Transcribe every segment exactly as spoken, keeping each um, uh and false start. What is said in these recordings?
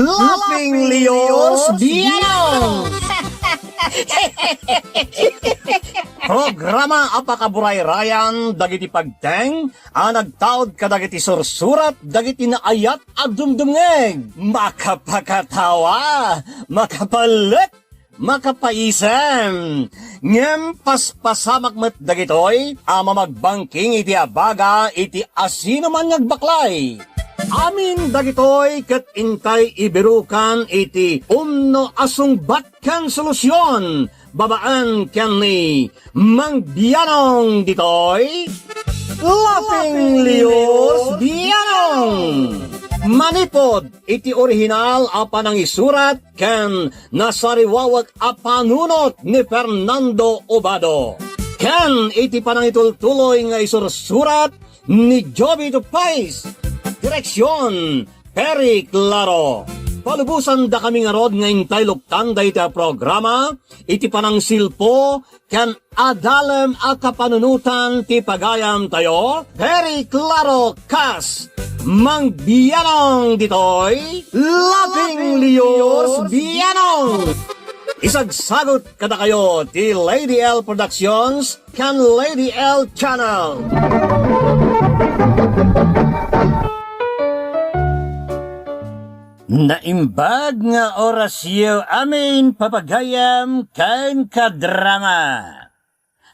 Laughing Leos Bianong! Programa a pakaburayrayan dagiti pagteng a nagtaud kadagiti sursurat dagiti naayat a dumdumngeg. Makapakatawa, makapalek, makapaisem. Ngem paspasamak met dagitoy a mamagbangking iti abaga iti asinoman nga agbaklay. Amin dagitoy ket intay ibirukan iti umno a sungbat ken solusion babaen ken ni Mang Bianong ditoy, Laughing Leos Bianong. Manipod iti orihinal a panangisurat ken nasariwawek a panunot ni Fernando Obado, ken iti panangitultuloy nga isursurat ni Joby Tupais. Direksion, Perry Claro. Palubosandakami ngarud nga intay luktan dayta a programa iti panangsilpo ken adalem a kapanunotan ti pagayamtayo, Perry Claro kas Mang Bianong ditoy, Laughing Leos Bianong. Isagsagut kadakayo ti Lady L Productions ken Lady L Channel. Naimbag nga orasyo amin, papagayam ken kadrama.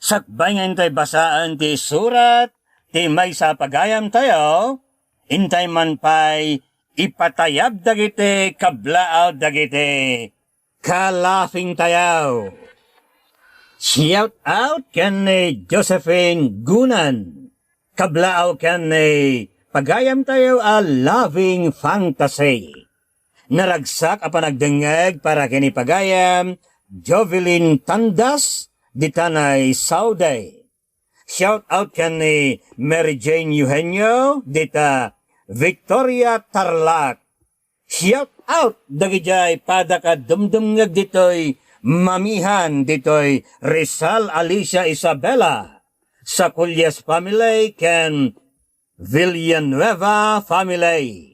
Sakbay nga intay basaen ti surat ti maysa a pagayamtayo, intay man pay ipatayab dagiti kablaaw dagiti kalafingtayo. Shout out ken ni Josephine Gunan, kablaaw ken ni pagayamtayo a Loving Fantasy. Naragsak a panagdengngeg para ken ni pagayam Jovelyn Tandas, dita nay Saudi. Shout out ken ni Mary Jane Eugenio, dita Victoria, Tarlac. Shout out dagidiay padaka dumdumngeg ditoy mamihan ditoy Rizal, Alicia Isabela, Sacullas family, ken Villanueva family.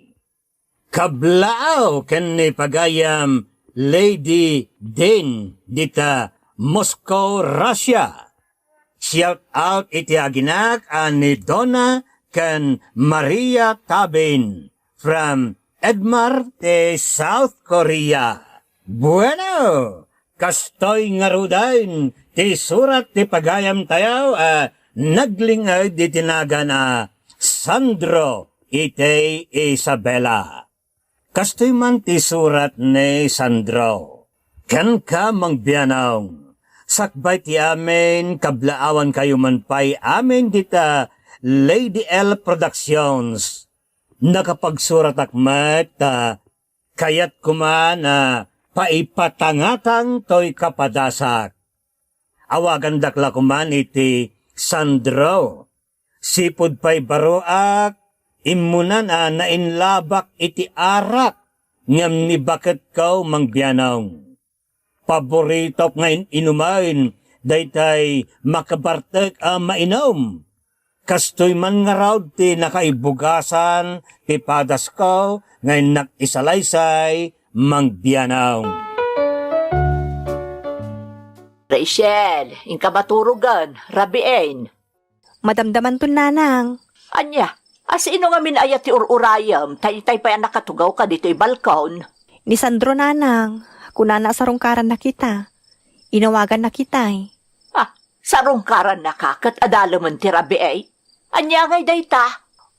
Kablaaw ken ni pagayam Lady Din dita Moscow, Russia. Shout out iti aginak a ni Donna ken Maria Tabin from Edmar, ti South Korea. Bueno, kastoy ngaruden ti surat ti pagayamtayo a nagling-ed iti nagan a Sandro iti Isabela. Kastoy man ti surat ni Sandro. Kenka, Mang Bianong, sakbay ti amin, kablaawankayo man pay amin dita Lady L Productions. Nakapagsuratak met ta kayatko man a paipatangatang toy kapadasak. Awagandak la koman iti Sandro. Sipud pay baroak, immunan a nainlabak iti arak, ngem ni baketko, Mang Bianong. Paboritok nga in-inumen daytay makabartek a mainum. Kastoy man ngarud ti nakaibugasan ti padasko nga innak isalaysay, Mang Bianong. Rachel, inka maturogen, rabiin. Madamdamanton, nanang. Ania, asino ngamin aya ti ur-urayem, ta itay pay a nakatugawka ditoy balkon? Ni Sandro, nanang, kunana a sarungkaranna kita. Inawaganna kitay. Ah, sarungkaranna ka ket adalemen ti rabii? Ania ngay dayta?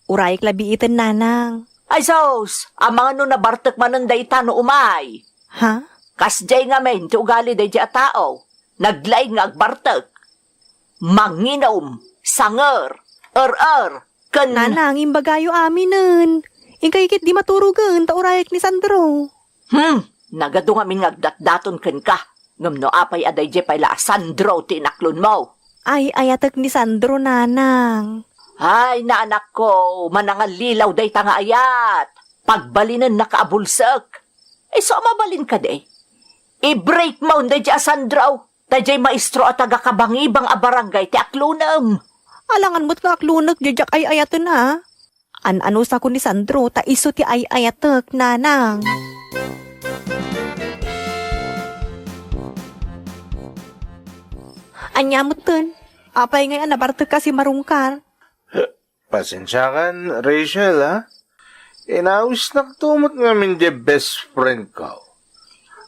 Urayek la biiten, nanang. Ay sus, amangan no nabartek manen dayta no umay. Ha? Kasdiay ngamin ti ugali daydi a tao. Naglaing nga agbartek. Manginum, sanger, er-er, ken Nanang, imbagayo aminen. Inkay ket di maturogen ta urayek ni Sandro. Hmm, nagadu ngamin nga agdatdaton kenka. Ngem no apay a daydiay pay la a Sandro ti inaklonmo? Ay-ayatek ni Sandro, nanang. Ay, naanakko, manangallilaw dayta nga ayat. Pagbalinennaka a bulsek. Isu a mabalin kadi? I-break mo daydiay a Sandro. Daydiay maestro a taga-Kabangibang a barangay ti aklonem. Alangan met nga aklonek, diak ay-ayaten a. An-anusako ni Sandro, ta isu ti ay-ayatek, nanang. Ania metten? Apay ngay a nabartekka a simmarungkar? Pasensiakan, Rachel, ha? Inawisnakto met ngamin diay best friend ko.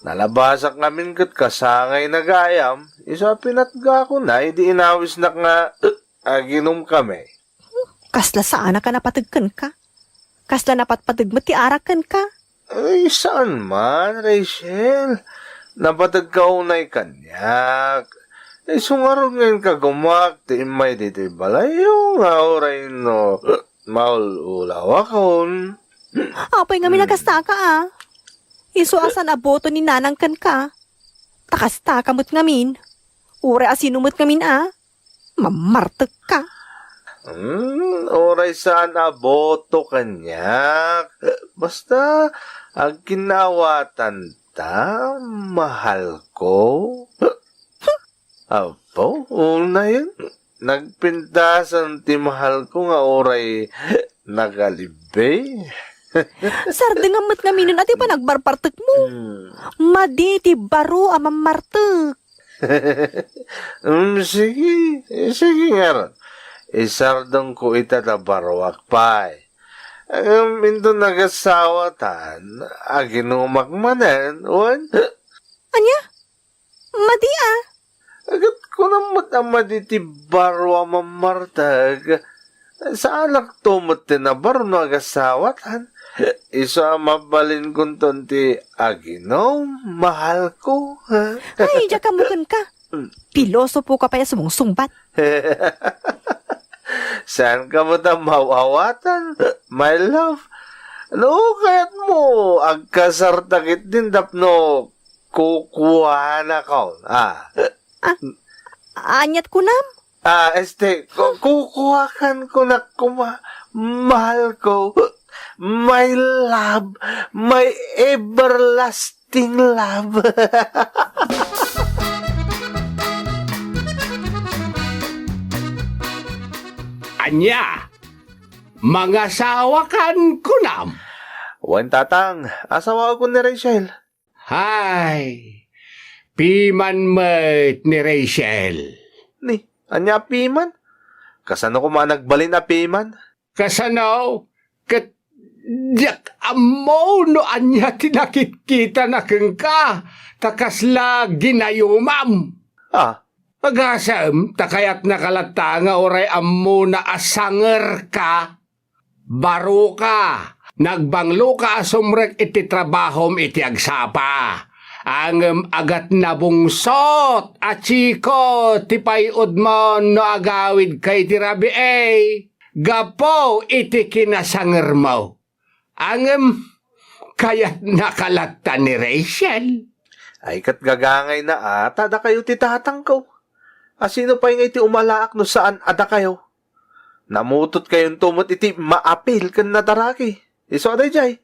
Nalabasak ngamin ket kasangayna gayam, isu a pinatgakona idi inawisnak nga aginumkami. Kasla saanak a napateg kenka? Kasla napatpateg met ti arak kenka? Ay, saan man, Rachel. Napategka unay kaniak. Isu ngarud nga inkagumak ti immay ditoy balayyo nga uray no maul-ulawakon. Apay ngamin a kastaka, a? Isu a saan a boto ni nanang kenka. Ta kastaka met ngamin. Uray a sino met ngamin, a? Mamartekka. Hmm, uray saan a boto kaniak. Basta, agkinnaawatan ta, mahal ko. Apo, unayen, nagpintasan ti mahal ko nga uray nakalibbe. Sardengam met ngaminen a ti panagbarbartekmo. Hmm. Madi ti baro a mammartek. Mm, sige, sige ngarud. Isardengko ita ta baruak pay. Ngem inton agasawatan, aginumak manen, wen? Ania? Madi a? Ket kunam met a madi ti baro a mammartek. Saanakto met ti nabaro no agasawatan. Isu a mabalinkonton ti aginum, mahal ko. Ay, diak ammo kenka. Pilosopo ka pay a sumungsungbat. Saanka met a maaw-awatan, my love. No kayatmo, agkasarta ketdin tapno kukuanakon. Ah. Ah, aniat kunam? Ah, este, ku-, kukuakan kunak kuma, mahal ko, my love, my everlasting love. Ania? Mangasawakan kunam? Wen, tatang, asawaekon ni Rachel. Hay, piman met ni Rachel. Ni, ania a piman? Kasano koma a nagbalin a piman? Kasano? Ket diak ammo no ania ti nakitkitana kenka, ta kasla ginayumam. Ah. Agasem, ta kayatnaka latta nga uray ammona a sangerka. Baroka, nagbangloka a sumrek iti trabahom iti agsapa. Ngem agatnabungsot a chiko ti pay-odmo no agawidka iti rabii, gapu iti kinasangermo. Ngem kayatnaka latta ni Rachel. Ay, ket gagangayna a ta dakayo ti tatangko. A sino pay ngay ti umalaak no saan a dakayo? Namutotkayonto met iti maapil ken nadaraki. Isu a daydiay,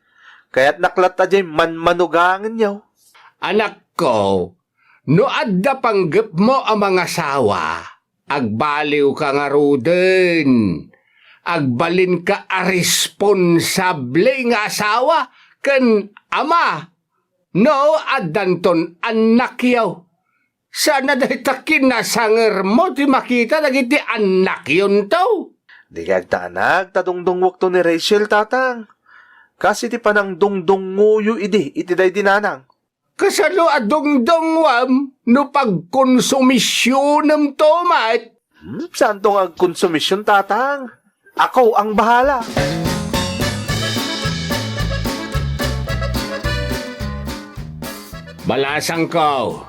kayatnak latta diay manmanugangenyo. Anakko, no adda panggepmo a mangasawa, agbaliwka ngaruden. Agbalinka a responsable nga asawa ken ama no addanton annakyo. Saan a dayta kinasangermo ti makita dagiti annakyonto? Dika agtanag ta dungdungwekto ni Rachel, tatang. Kas iti panangdungdungngoyo idi iti daydi nanang. Kasano a dungdungngoam no pagkonsumisionemto met? Hmm, saanto nga agkonsumision, tatang? Ako ang bahala. Balasangko,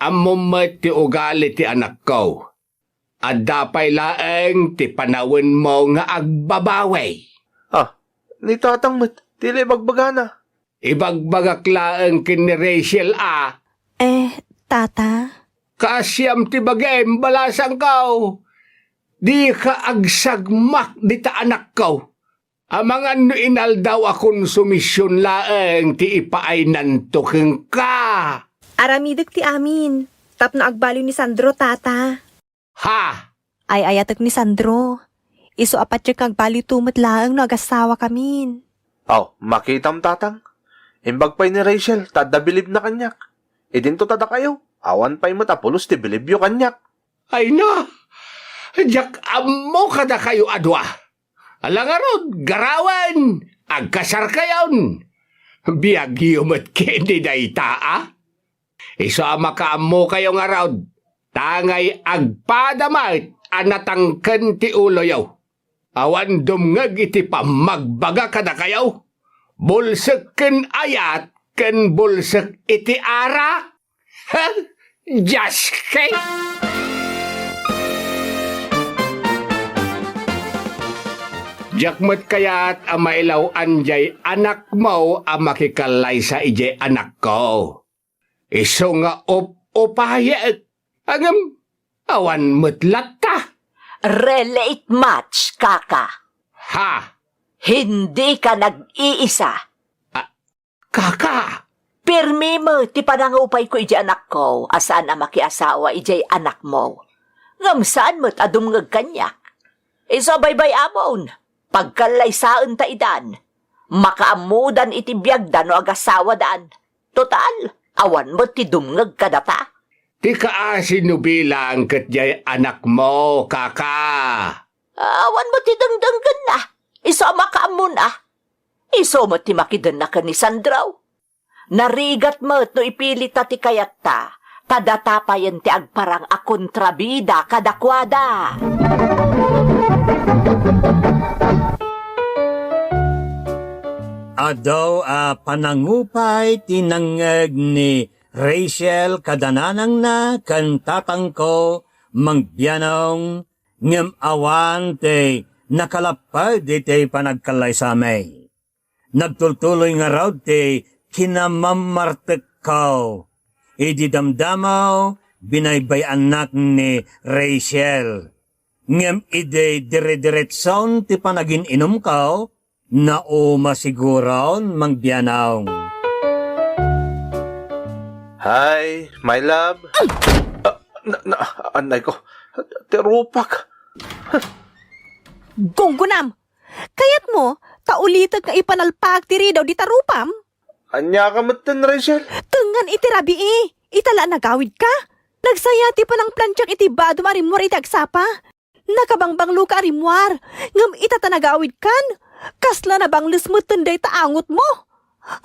ammom met ti ugali ti anakko. Adda pay laeng ti panawenmo nga agbabawi. Ah, ni tatang met, ti la ibagbagana. Ibagbagak laeng ken ni Rachel a. Eh, tata? Kaasiam ti bagim, balasangko. Dika agsagmak dita anakko. Amangan no inaldaw a konsumision laeng ti ipaaynanto kenka. Aramidek ti amin, tapno agbaliw ni Sandro, tata. Ha? Ay-ayatek ni Sandro. Isu a patiek nga agbaliwto met laeng no agasawakamin. Aw, makitam, tatang? Imbag pay ni Rachel ta adda bilibna kaniak. Idinto ta dakayo, awan pay met a pulos ti bilibyo kaniak. Ay na, diak ammo kadakayo a dua. Ala ngarud, garawen, agkasarkayon. Biagyo met ken ni dayta, a? Isu a makaammokayo ngarud, tangay agpada met a natangken ti uloyo. Awan dumngeg iti pammagbaga kadakayo. Bulsek ken ayat ken bulsek iti arak. Ha? Dios kay! Diak met kayat a mailaw-an diay anakmo a makikallaysa idiay anakko. Isu nga up-upayek. Ngem, awan met latta. Relate match, kaka. Ha? Hindi ka nag-iisa. A, kaka! Pirmi met ti panangupayko idiay anakko a saan a makiasawa idiay anakmo. Ngem saan met a dumngeg kaniak. Isu a baybay-amon, pagkallaysaenta idan. Makaammodan iti biagda no agasawadan. Total, awan met ti dumngeg kadata. Ti kaasi no bilang ket diay anakmo, kaka. Awan met ti dengdenggenna. Isu a makaammona. Isu met ti makidenna ken ni Sandro. Narigat met no ipilita ti kayatta, ta data payen ti agparang a kontrabida kadakuada. Adu a panangupay ti nangngeg ni Rachel kada nanangna ken tatangko, Mang Bianong, ngem awan ti nakalapped iti panagkallaysami. Nagtultuloy ngarud ti kinamammartekko. Idi damdamaw, binaybay-annak ni Rachel. Ngem idi dire-diretson ti panagin-inumko, nauma siguron, Mang Bianong. Hi, my love. Ah, na, na, anay ko. Ti rupak. Gunggunam! Kayatmo, ta ulitek nga ipanalpaak ti ridaw dita rupam? Ania ka metten, Rachel? Tengngan iti rabii, ita la a nagawidka. Nagsaya ti panangplantiak iti badom a rimmuar iti agsapa. Nakabangbangloka a rimmuar, ngem ita ta nagawidkan. Kasla nabangles metten dayta angotmo.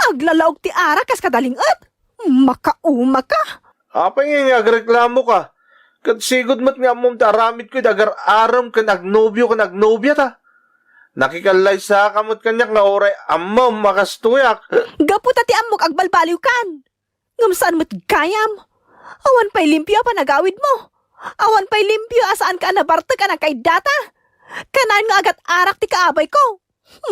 Aglalaog ti arak kas kadaling-et. Makaumaka. Apay ngay nga agreklamoka? Ket sigud met nga ammom ti aramidko idi agar-arem ken agnobio ken agnobiata. Nakikallaysaka met kaniak nga uray ammom a kastoyak. Gapu ta ti ammok agbalbaliwkan. Ngem saan met gayam. Awan pay limpio a panagawidmo. Awan pay limpio a saanka a nabartek a nagkaiddata. Kanayon nga agat-arak ti kaabayko.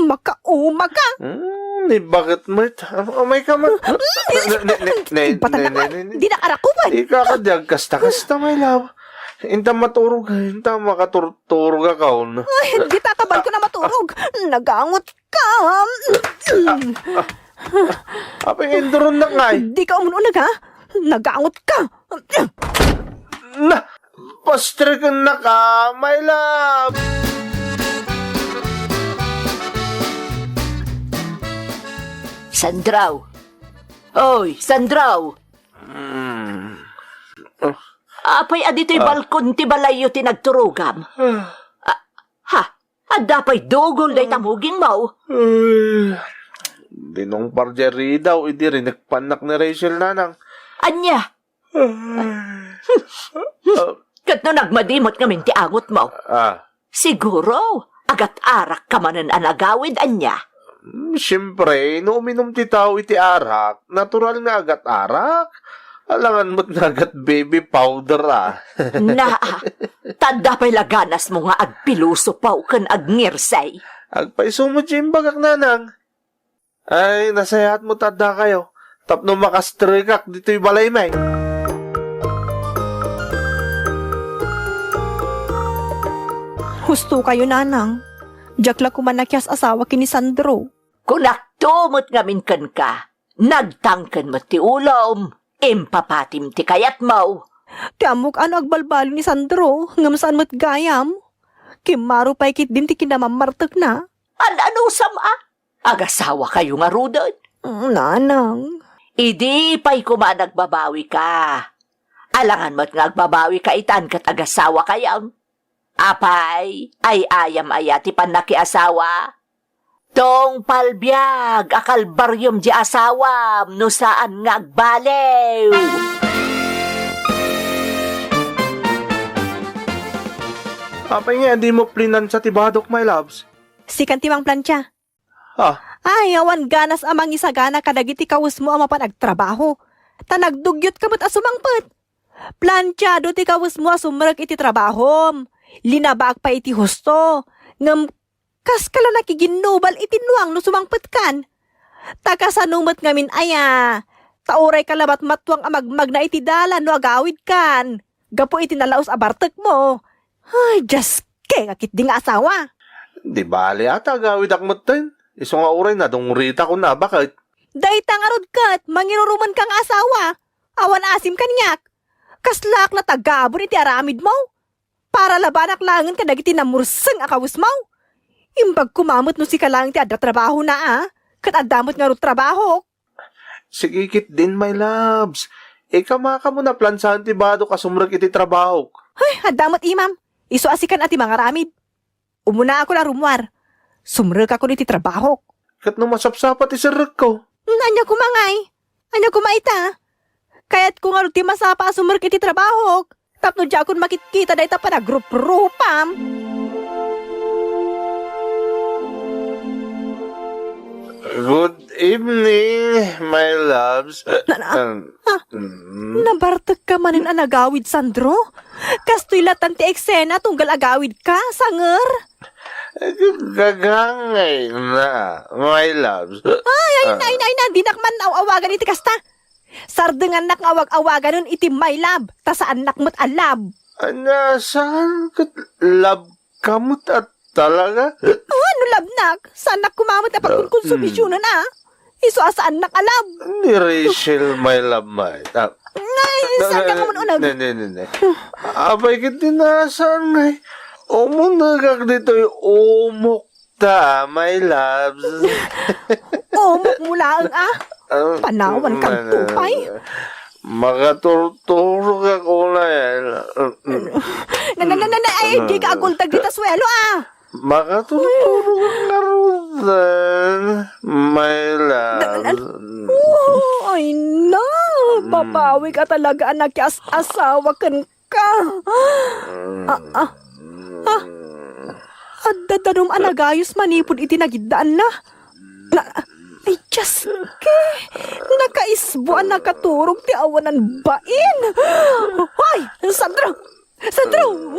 Makaumaka. Hmm, ni bakit met? Am-, amay ka met. Hmm, ni, ni, ni, ni, ni, Batan ni, na ni, ka. Ni, ni. Di na arakupan. Ika ka di agkasta-kasta, my love. Inta maturog, inta makaturturog a kaon. Ay, di ta kabalko na maturog. Nagangot ka. Apay nga induron na ngay? Di ka umun-uneg, ha? Nagangot ka. Na, Pastreken na ka, my love! Sandro! Oy, Sandro! Mm. Apay a ditoy Ah. balkon ti balayyo ti nagturogam? Ah. Ah, ha? Adda pay dugol dayta mugingmo? Ay, dinungpar diay ridaw idi rinekpannak ni Rachel, nanang. Ania? Ket no nagmadimot ngamin ti angotmo? Ah. Siguro, agat-arak ka manen a nagawid, ania? Hmm, siempre, no uminum ti tao iti arak, natural nga agat-arak. Alangan met nga agat baby powder, ah. Naa, ta adda pay la ganasmo nga agpilosopo ken agngirsay. Agpayso met ti imbagak, nanang. Ay, nasayaatmo ta addakayo tapno makastrekak ditoy balaymi. Husto kayo, nanang. Diak la koma nakias-asawa ken ni Sandro. Kunakto met ngamin kenka, nagtangken met ti ulom, impapatim ti kayatmo. Ti ammok a no agbalbaliw ni Sandro, ngem saan met gayam. Kimmaro pay ketdin ti kinamammartekna. An-anusam a? Agasawakayo ngaruden? Mm, nanang. Idi pay koma nagbabawika. Alangan met nga agbabawika itan ket agasawaka. Apay, ay-ayam aya ti pannakiasawa? Tungpal biag a kalbariom diay asawam no saan nga agbaliw. Apay nga dimo plinansia ti badok, my loves? Sikan ti mangplansia. Ah. Ay, awan ganas a mangisagana kadagiti kawesmo a mapan agtrabaho. Ta nagdugyotko met a sumangpet. Plansiado ti kawesmo a sumrek iti trabahom. Linabaak pay iti husto. Ngem kaska la nakiginnubal iti nuang no sumangpetkan. Ta kasano met ngamin aya? Ta urayka labat matuang a magmagna iti dalan no agawidkan. Gapu iti nalaus a bartekmo. Ay, Dios, keng a ketdi nga asawa. Di bale a ta agawidak metten. Isu nga uray nadungritak a baket. Dayta ngarud ket mangirurumenka nga asawa. Awan asim kaniak. Kaslaak la tagabun iti aramidmo. Para labanak laengen kadagiti namurseng a kawesmo. Imbag koma met no sika laeng ti adda trabahona a, ket adda met ngarud trabahok. Sige ketdin, my loves. Ikamakamo a plansiaen ti badok a sumrek iti trabahok. Ay, adda met imam. Isu a sikan a ti mangaramid. Umunaakon a rummuar. Sumrekakon iti trabahok. Ket no masapsapa ti serrekko? Ania koma ngay? Ania koma ita? Kayatko ngarud ti masapa a sumrek iti trabahok. Tapno diakon makitkita dayta panagruprupam. Good evening, my loves. Na, na, Um, ah, mm. Nabartekka manen a nagawid, Sandro? Kastoy latan ti eksena tunggal agawidka, sanger? Gagangay na, my loves. Ay, ay, Ah. na, ay, na, ay, na, dinak man aw-awagan iti kasta. Sardengannak nga awag-awaganon iti my love, ta saannak met a love. Ania, saan ket love ka met a talaga? Ah, no love-nak, saannak koma met a pagkunkonsumisionan a. Isu a saannak a love. Ni Rachel, my love, my. Ah. Nay, saan ka nga man unag? Ne, ne, ne, ne. Apay ket di nasaan, nay. Umunegak ditoy umok ta, my loves. Umok mo laeng, ah. Ah, Panawan kan man-, tupay. Makaturturog ako na yan. Na, na, na, na, na, ay, di ka agultag dita suelo, ah. Makaturturog ka ngaruden, my love. Oh, ay na, Mm. Babawi ka talaga, anak, as asawa ken ka. Ah, ah, ah. Adda danum a nagayus manipud iti nagiddaanna. Na, ay, Diyos, ke, nakaisbo a nakaturog ti awanan bain. Hoy, Sandro! Sandro!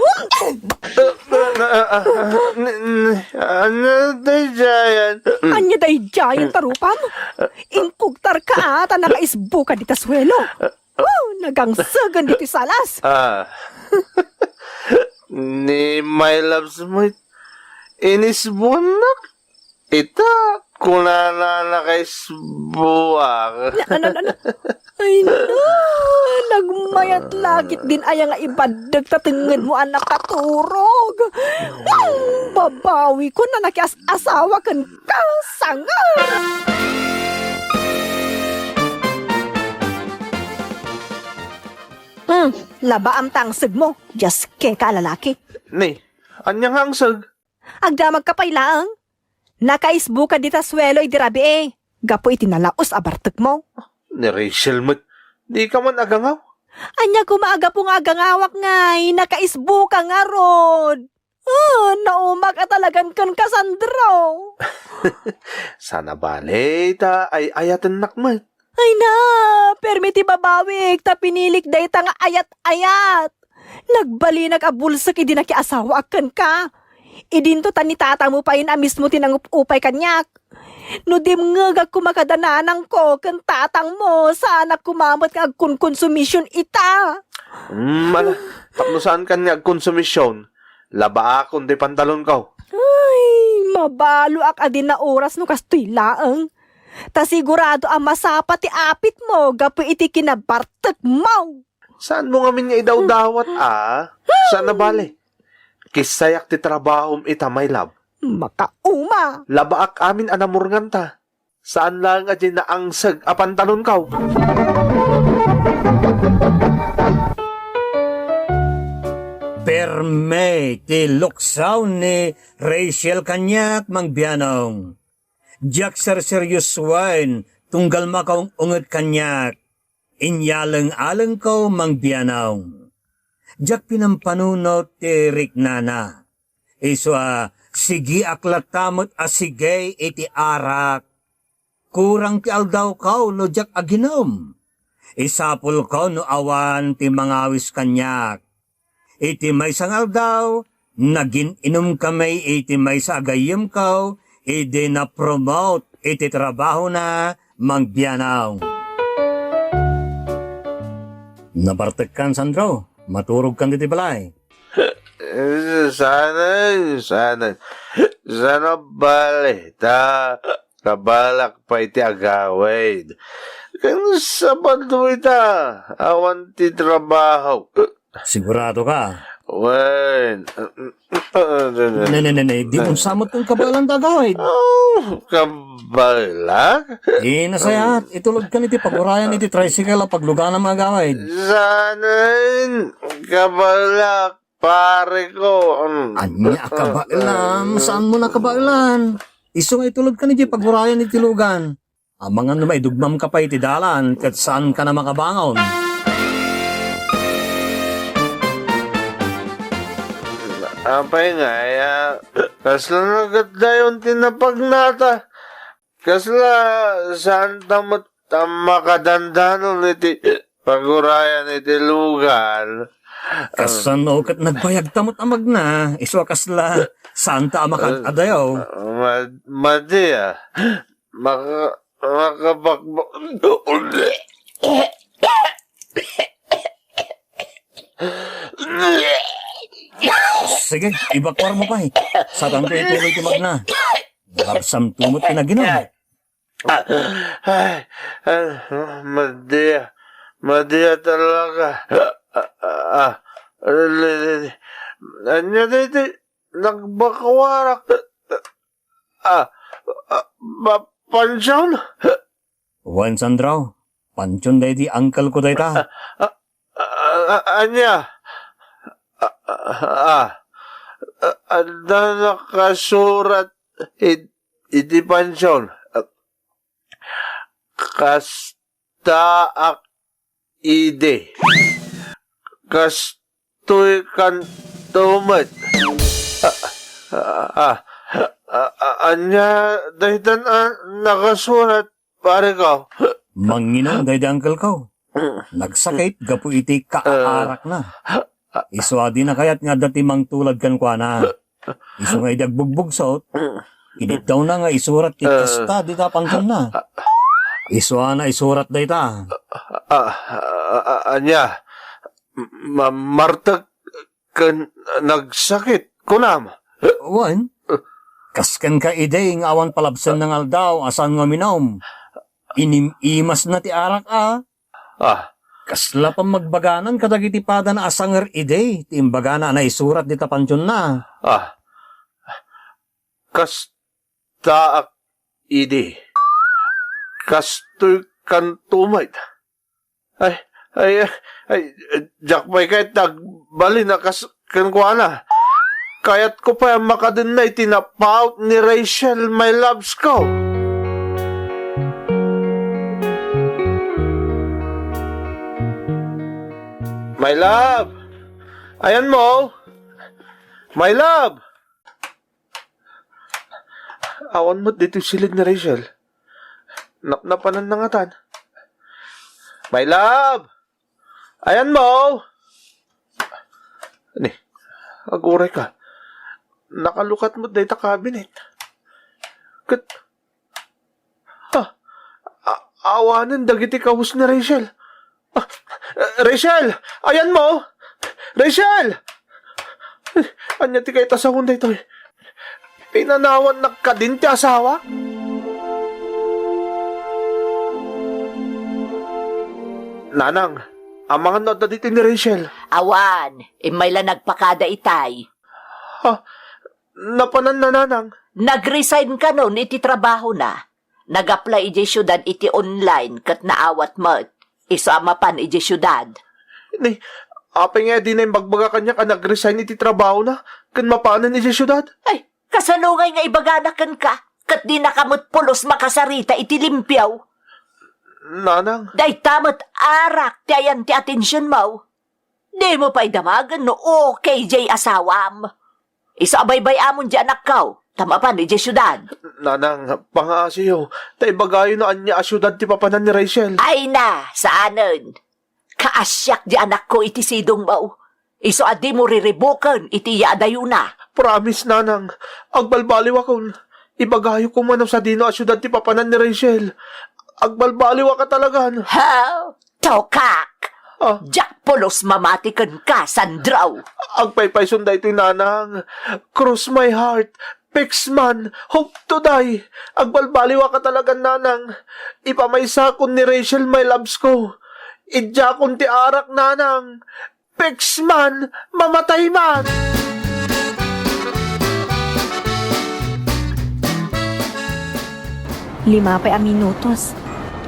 Ania daydiayen? Ania daydiayen, tarupam? Inkugtarka, a, ta nakaisbo ka dita suelo. Oh, nagangsegen ditoy salas. Ah. Ni my loves met, inisbuannak. Ita, kunana nakaisbuak. Na, na, na, na. Ay, na, nagmayat la ketdin aya nga ibaddek ta tengnged mo a nakaturog. Babawi ko na nakias-asawa ken ka, sanga. Hmm, labaam ta angseg mo, Dios, keka a lalaki. Ni, ania nga angseg? Agdamagka pay laeng. Nakaisbo ka dita suelo idi rabii, gapu iti nalaus a bartekmo. Ni Rachel met, di ka man agangaw? Ania koma a gapu nga agangawak ngay, nakaisbo ka ngarud. Ah, naumak a talagan ken ka, Sandro. Sana bale, ta ay-ayatennak met. Ay na, permi ti babawik ta pinilik dayta nga ayat-ayat. Nagbalinak a bulsek idi nakiasawaak kenka. Idinto ta ni tatangmo payen a mismo ti nangup-upay kaniak. No dimngegak koma kada nanangko ken tatangmo, saanak koma met nga agkonkonsumision ita. Mm, ala, tapno saan kan nga agkonsumision, labaakon ti pantalonko. Ay, mabaloak a di naoras no kastoy laeng. Ta sigurado a masapa ti apitmo gapu iti kinabartekmo. Saanmo ngamin nga idawdawat, a? Saan a bale? Kissayak ti trabahom ita, my love. Makauma! Labaak amin a namurngan ta. Saan laeng a diay naangseg a pantalonko. Perme ti luksaw ni Rachel kaniak, Mang Bianong. Diak serseriosoen tunggal makaung-unget kaniak. Inyaleng-alengko, Mang Bianong. Diak pinampanunot ti riknana. Isu a, sigiak latta met a sigay iti arak. Kurang ti aldawko no diak aginum. Isapulko no awan ti mangawis kaniak. Iti maysa nga aldaw, nagin-inumkami iti maysa a gayyemko idi na-promote iti trabahona, Mang Bianong. Nabartekkan, Sandro. Maturogkan ditoy balay. Saan, saan, saan a bale, ta kabaelak pay ti agawid. Ken sabado ita, awan ti trabaho. Sigurado ka? Wen. Ne, ne, ne, ne. Di mo sa met kong kabaelan ti agawid. Oh, kabaelak? Eh, nasayaat. Itulodkan iti pagurayan iti tricycle a pagluganam nga agawid. Saan, kabaelak, pareko. Mm. Ania a kabaelam? Saanmo a kabaelan? Isu nga itulodkan iti pagurayan iti lugan. Amangan no maidugmamka pay iti dalan ket saanka a makabangon. Apay ngay a, kasla na ket dayon ti napagnata? Kasla saanta met a makadandanon iti pagurayan iti lugan? Kasano ket nagbayagta met a magna, isu a kasla saanta a makaad-adayo? Mad-, madi a. Maka-, makabakbak. Sige, ibakuarmo pay. Saanto ituloy ti magna. Labsamto met ti naginum. Ay, ah, madi a. Madi a talaga. Ah, ah, ah. Ania daytoy? Nagbakuarak. Ah, ah, pa-, pansion? Wen, Sandro. Pansion daydi uncle ko dayta. Ah, ah, ah, ania? Ah, ah, ah, ah, adda nakasurat id-, iti pansion. Ah, kastaak idi. Kastoy kanto met. Ah, ah, ah, ah, ah, ania daytan a nakasurat, pareko? Manginum daydi uncle ko. Nagsakit gapu iti kaarakna. Isu a dina kayat nga adda ti mangtulad kenkuana. Isu nga idi agbugbugsot, kiniddawna nga isurat ti kasta dita pansionna. Isu a naisurat dayta. Ah, ah, ah, ania? Ma-, martek ken nagsakit, kunam? Wen, kas kenka idi nga awan palabsenna nga aldaw a saan nga uminum. Inim-imasna ti arak a. Ah. Kasla pammagbaganan kadagiti padana a sanger idi ti imbagana a naisurat dita pansionna. Ah. Kastaak idi. Kastoy kanto met. Ay, ay, ay, diak pay kayat ti agbalin a kas kenkuana. Kayatko pay a makadenna iti napaut ni Rachel, my loves ko. My love! Ayanmo? My love! Awan met ditoy siled ni Rachel. Napnapananna ngatan. My love! Ayanmo! Ni, aguray ka. Nakalukat met dayta cabinet. Ket, ah, a-, awanen dagiti kawes ni Rachel. Ah, Rachel! Ayanmo! Rachel! Ania ti kayat a sawen daytoy? Pinanawannak kadin ti asawak? Nanang, amangan no adda ditoy ni Rachel? Awan, immay la nagpakada itay. Ha? Napananna, nanang? Nag-resign kanon iti trabahona. Nag-apply idiay siudad iti online ket naawat met. Isu a mapan idiay siudad. Ni, apay nga dina imbagbagak kaniak a nag-resign iti trabahona ken mapanen idiay siudad? Ay, kasano ngay nga ibagana kenka? Ket dinaka met pulos makasarita iti limpio. Nanang. Dayta met arak ti ayan ti atensionmo. Dimo pay damagen no okay diay asawam. Isu a baybay-amon diay anakko, ta mapan idiay siudad. Nanang, pangaasiyo, ta ibagayo no ania a siudad ti papanan ni Rachel. Ay na, saanen. Kaasiak diay anakko iti sidongmo. Isu a dimo riribuken iti yaadayona. Promise, Nanang. Agbalbaliwakon. Ibagayo koma no sadino a siudad ti papanan ni Rachel. Agbalbaliwak a talagan. Ha? Tokak! Ah. Diak pulos mamati kenka, Sandro! Agpaypayson daytoy, Nanang. Cross my heart. Fix man. Hope to die. Agbalbaliwak a talagan, Nanang. Ipamaysakon ni Rachel my loves ko. Idiakon ti arak, Nanang. Fix man, mamatay man. Lima pay a minutos,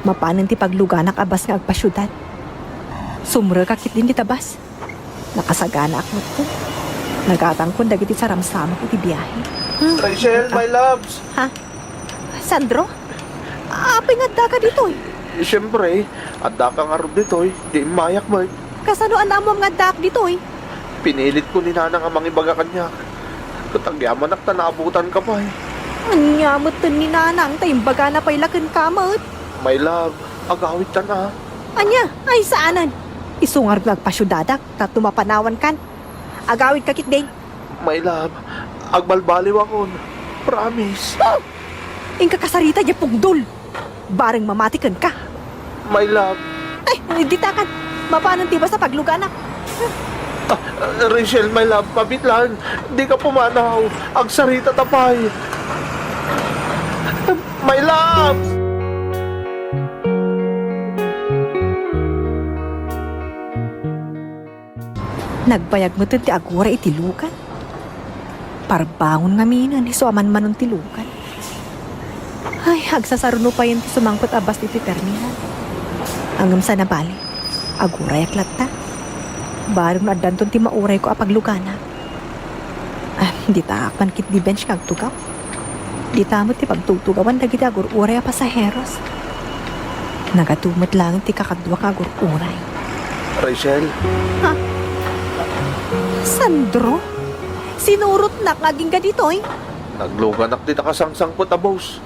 mapanen ti pagluganak a bus nga agpasiudad. Sumrek a ketdin dita bus. Nakasaganaak metten. Nagatangkon dagiti saramsamak iti biahe. Hmm. Rachel, my loves. Ha? Sandro? Apay nga addaka ditoy? Eh, siempre, addaka ngarud ditoy, di immayak met. Kasano a naammoam nga addaak ditoy? Pinilitko ni Nanang a mangibaga kaniak. Ket agyamanak ta naabutanka pay. Ania metten ni Nanang ta imbagana pay la kenka met? My love, agawidtan a. Ania? Ay, saanen. Isu ngarud nga agpasiudadak tapno mapanawankan. Agawidka ketdi. My love, agbalbaliwakon. Promise. Oh! Inka kasarita diay pungdol. Bareng mamati kenka. My love. Ay, ditakan. Mapanen ti bus a pagluganak. Ah, Rachel, my love, pabitlan. Dika pumanaw. Agsarita ta pay. My love! Nagbayag metten ti aguray iti lugan. Parbangon ngaminen, isu a manmanon ti lugan. Ay, agsasaruno payen ti sumangpet a bus iti terminal. Ngem saan a bale, agurayak latta. Bareng no addanton ti maurayko a pagluganak. Ah, ditaak man ketdi bench nga agtugaw. Dita met ti pagtugtugawan dagiti agur-uray a pasaheros. Nagadu met laeng ti kakaduak nga agur-uray. Rachel? Ha? Sandro? Sinurotnak nga agingga ditoy? Nagluganak dita kasangsangpet a bus.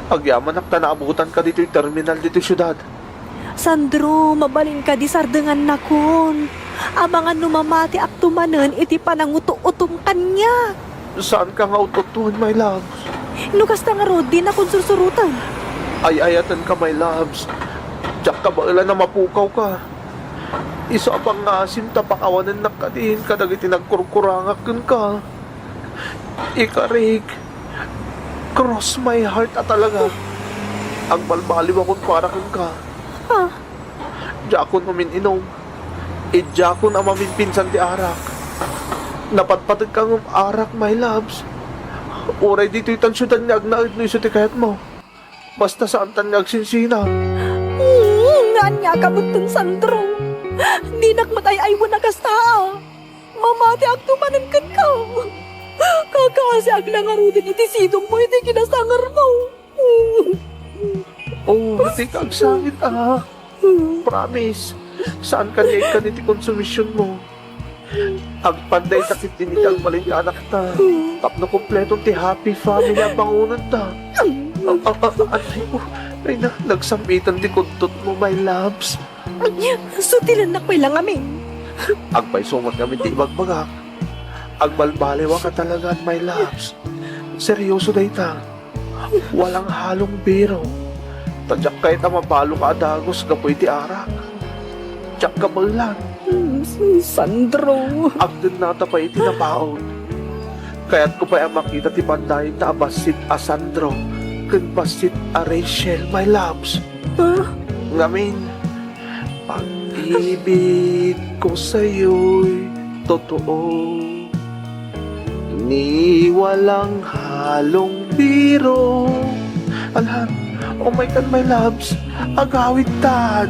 Agyamanak ta naabutanka ditoy terminal ditoy siudad. Sandro, mabalin kadi sardengannakon. Amangan no mamatiakto manen iti pananguto-utom kaniak. Saanka nga ut-utuon, my loves. No kasta ngarud, dinakon sursuroten. Ay-ayatenka, my loves. Diak kabaelan a mapukawka. Isu a pangngaasim ta pakawanennak kadin kadagiti nagkurkurangak kenka. Ikarik, cross my heart a talaga. Agbalbaliwakon para kenka. Ah. Diakon umin-inum. Idiakon a maminpinsan ti arak. Napatpategka ngem arak, my loves. Uray ditoytan siudad nga agnaed no isu ti kayatmo. Basta saantan nga agsinsina. Mm, nga ania ka metten, Sandro? Dinak met ay-aywen a kasta. Mamatiakto manen kenka. Kakaasiak la ngaruden iti sidongmo iti kinasangermo. Oh, dika agsangit, ah. Promise, saanka nga ikkan iti konsumisionmo. Agpan dayta ketdin iti agbalin nga anakta tapno kompleton ti happy family a bangonenda. Ah, ah, ah, anay, oh, ay na, nagsam-itan ti kuntotmo, my loves. Sutilennak pay la ngamin. Agpayso met ngamin ti ibagbagak. Agbalbaliwak a talagan, my loves. Seryoso dayta. Walang halong biro. Ta diak kayat a mabalonka a dagus gapu iti arak. Diak kabaelan. Mm, Sandro. Agdennata pay iti napaut. Kayatko pay a makita ti pandayenna a bassit a Sandro ken bassit a Rachel, my loves. Ah? Ngamin, pag-ibig ko sa'yo'y totoo, ni walang halong biro. Alhan, Oh my God, my loves, agawidtan.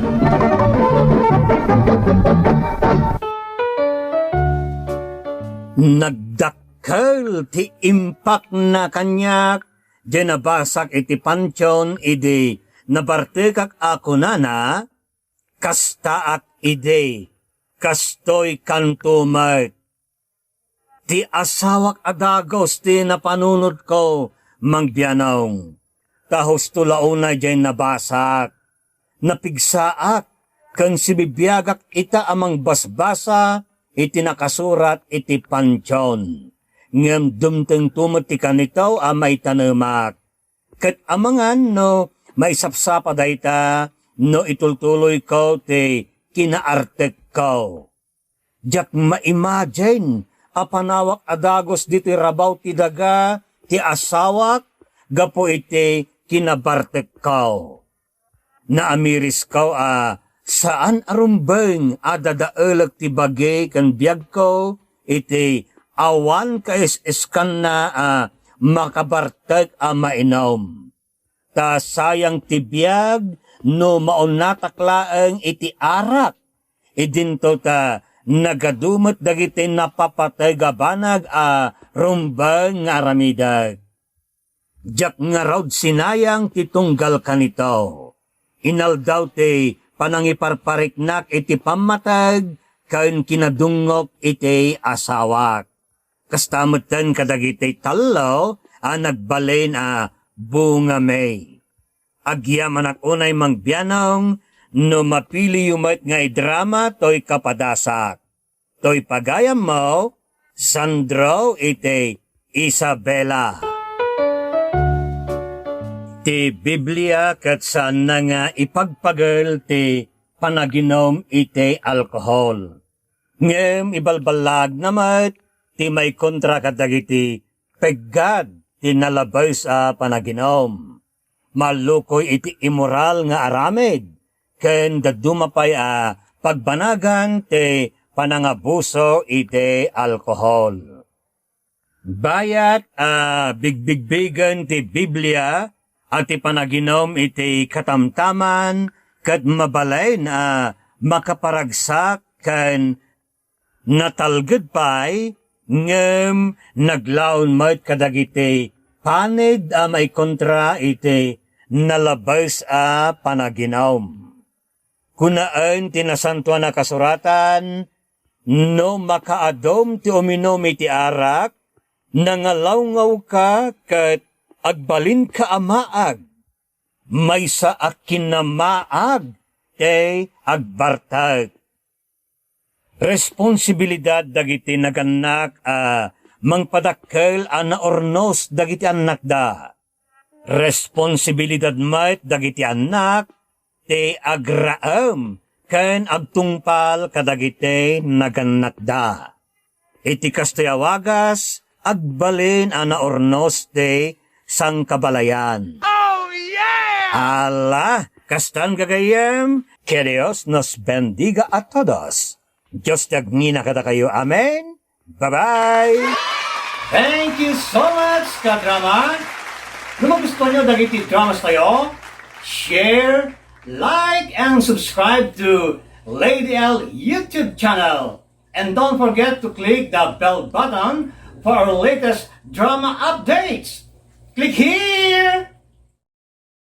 Nagdakkel ti impakna kaniak, diay nabasak iti pantion idi nabartekak a kunana, "Kastaak idi, kastoy kanto met." Ti asawak a dagus ti napanunotko, Mang Bianong. Ta husto la unay diay nabasak. Napigsaak, ken sibibiagak ita a mangbasbasa iti nakasurat iti pantion. Ngem dumtengto met ti kanito a maitanemak. Ket amangan no maisapsapa dayta no itultuloyko ti kinaartekko. Diak ma-imagine a panawak a dagus ditoy rabaw ti daga ti asawak gapu iti kinabartekko. Naamirisko a saan a rumbeng a dadaelek ti bagi ken biagko iti awan kaes-eskanna a makabartek a mainum. Ta sayang ti biag no maunatak laeng iti arak. Idinto ta nagadu met dagiti napapateg a banag a rumbeng nga aramidek. Diak ngarud sinayang ti tunggal kanito. Inaldaw ti panangiparpariknak iti pammateg ken kinadungngok iti asawak. Kasta metten kadagiti tallo a nagbalin a bungami. Agyamanak unay, Mang Bianong, no mapiliyo met nga idrama toy kapadasak. Toy pagayammo, Sandro iti Isabela. Ti Biblia ket saanna nga ipagpagel ti panaginum iti alkohol. Ngem ibalballaagna met ti maikontra kadagiti peggad ti nalabes a panaginum. Mallukoy iti immoral nga aramid, ken dadduma pay a pagbanagan ti panangabuso iti alkohol. Bayat a bigbigbigen ti Biblia a ti panaginum iti katamtaman ket mabalin a makaparagsak ken natalged pay, ngem naglaon met kadagiti panid a maikontra iti nalabes a panaginum. Kunaen ti Nasantoan a Kasuratan, "No makaadum ti uminum iti arak, nangalawngaw ka ket agbalin ka a maag. Maysa a kinamaag ti agbartek." Responsibilidad dagiti nagannak a mangpadakkel a naurnos dagiti annakda. Responsibilidad met dagiti annak ti agraem ken agtungpal kadagiti nagannakda. Iti kastoy a wagas, agbalin a naurnos ti sangkabalayan. Oh, yeah! Ala, kastan gagayyem, que Dios nos bendiga a todos. Dios ti agngina kadakayo. Amen. Bye-bye! Thank you so much, kadrama! No magustuhan nyo dagiti dramas tayo, share, like, and subscribe to Lady L YouTube channel. And don't forget to click the bell button for our latest drama updates. Click here!